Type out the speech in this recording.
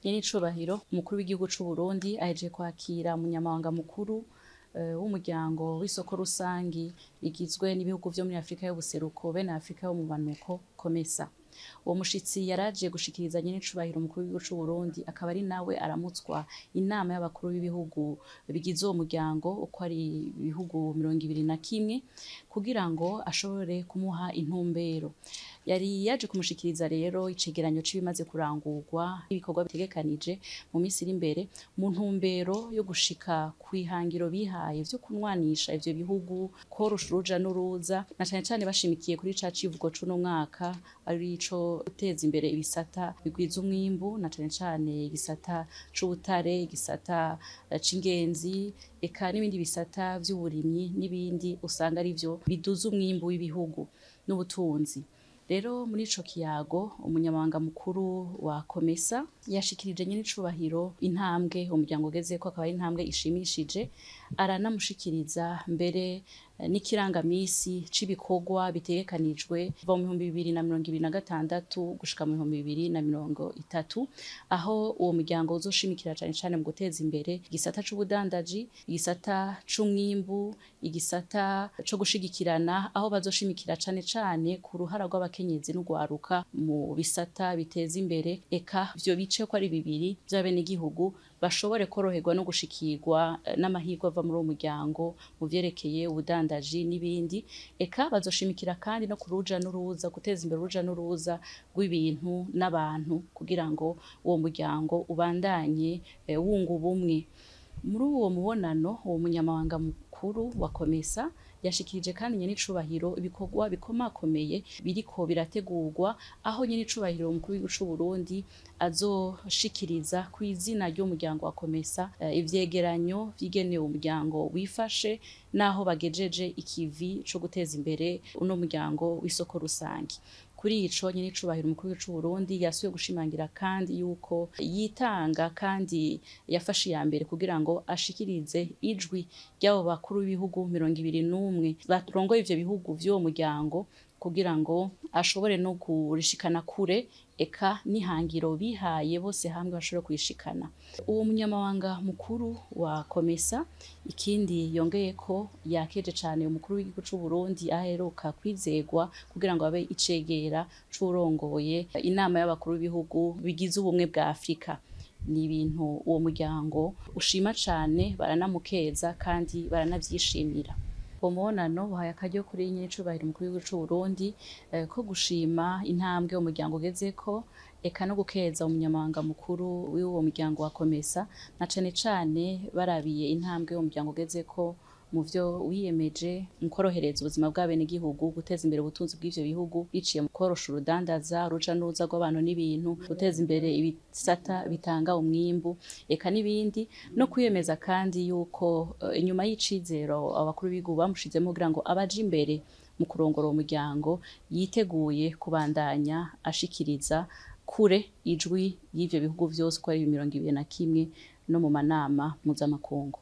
Nyenicubahiro umukuru w'igihugu c'u Burundi ahejeje kwakira umunyamabanga mukuru w'umuryango w'isoko rusangi rigizwe n'ibihugu vyo muri Afrika y'ubuseruko bene Afrika yo mu bumanuko, COMESA. Uwo mushitsi yaraje gushikiriza nyenicubahiro umukuru w'igihugu c'u Burundi, akaba ari nawe aramutswa inama y'abakuru b'ibihugu bigize uwo muryango uko ari ibihugu 21, kugira ngo ashobore kumuha intumbero. Yari yaje kumushikiriza rero icegeranyo c'ibimaze kurangurwa, ibikorwa bitegekanije mu minsi iri imbere, mu ntumbero yo gushika kw'ihangiro bihaye vyo kunwanisha ivyo bihugu, korosha uruja n'uruza, na cane cane bashimikiye kuri ca civugo c'uno mwaka, ari ico guteza imbere ibisata bigwiza umwimbu, na cane cane igisata c'ubutare, igisata c'ingenzi, eka n'ibindi bisata vy'uburimyi n'ibindi usanga arivyo biduza umwimbu w'ibihugu n'ubutunzi. Rero muri ico kiyago, umunyamabanga mukuru wa COMESA yashikirije nyenicubahiro intambwe umuryango ugezeko, akaba ari intambwe ishimishije. Aranamushikiriza mbere n'ikirangamisi c'ibikorwa bitegekanijwe kuva mu 2026 gushika mu 2030, aho uwo muryango uzoshimikira cane cane mu guteza imbere igisata c'ubudandaji, igisata c'umwimbu, igisata co gushigikirana, aho bazoshimikira cane cane ku ruhara rw'abakenyezi n'urwaruka mu bisata biteza imbere, eka ivyo bice ko ari bibiri vy'abenegihugu bashobore koroherwa no gushikirwa n'amahirwe ava muri uwo muryango mu vyerekeye ubudandaji n'ibindi. Eka bazoshimikira kandi no ku ruja n'uruza, guteza imbere uruja n'uruza rw'ibintu n'abantu, kugira ngo uwo muryango ubandanye wunga ubumwe. Muri uwo mubonano, uwo munyamabanga mukuru wa COMESA yashikirije kandi nyenicubahiro ibikorwa bikomakomeye biriko birategurwa, aho nyenicubahiro umukuru w'igihugu c'u Burundi azoshikiriza kw'izina ry'umuryango wa COMESA ivyegeranyo vy'igenewe umuryango wifashe naho bagejeje ikivi co guteza imbere uno muryango w'isoko rusangi. Kuri ico, nyenicubahiro umukuru w'igihugu c'u Burundi yasubiye gushimangira kandi yuko yitanga kandi yafashe iya mbere kugira ngo ashikirize ijwi ry'abo bakuru b'ibihugu 21 barongoye ivyo bihugu vy'uwo muryango, kugira ngo ashobore no kurishikana kure, eka n'ihangiro bihaye bose hamwe bashobore kuyishikana. Uwo munyamabanga mukuru wa COMESA ikindi yongeye ko yakeje cane umukuru w'igihugu c'u Burundi aheruka kwizegwa kugira ngo abe icegera c'urongoye inama y'abakuru b'ibihugu bigize ubumwe bwa Afrika. Ni ibintu uwo muryango ushima cane, baranamukeza kandi baranavyishimira. Uwo mubonano uhaye akaryo kuri nyenicubahiro umukuru w'igihugu c'u Burundi ko gushima intambwe umuryango ugezeko, eka no gukeza umunyamabanga mukuru w'uwo muryango wa COMESA, na cane cane barabiye intambwe umuryango ugezeko mu vyo wiyemeje mu korohereza ubuzima bw'abenegihugu, guteza imbere ubutunzi bw'ivyo bihugu biciye mu korosha urudandaza, uruja n'uruza rw'abantu n'ibintu, guteza imbere ibisata bitanga umwimbu, eka n'ibindi, no kwiyemeza kandi yuko inyuma y'icizero abakuru b'ibihugu bamushizemo kugira ngo abaje imbere mu kurongora uwo muryango, yiteguye kubandanya ashikiriza kure ijwi y'ivyo bihugu vyose uko ari 21 no mu manama mpuzamakungu.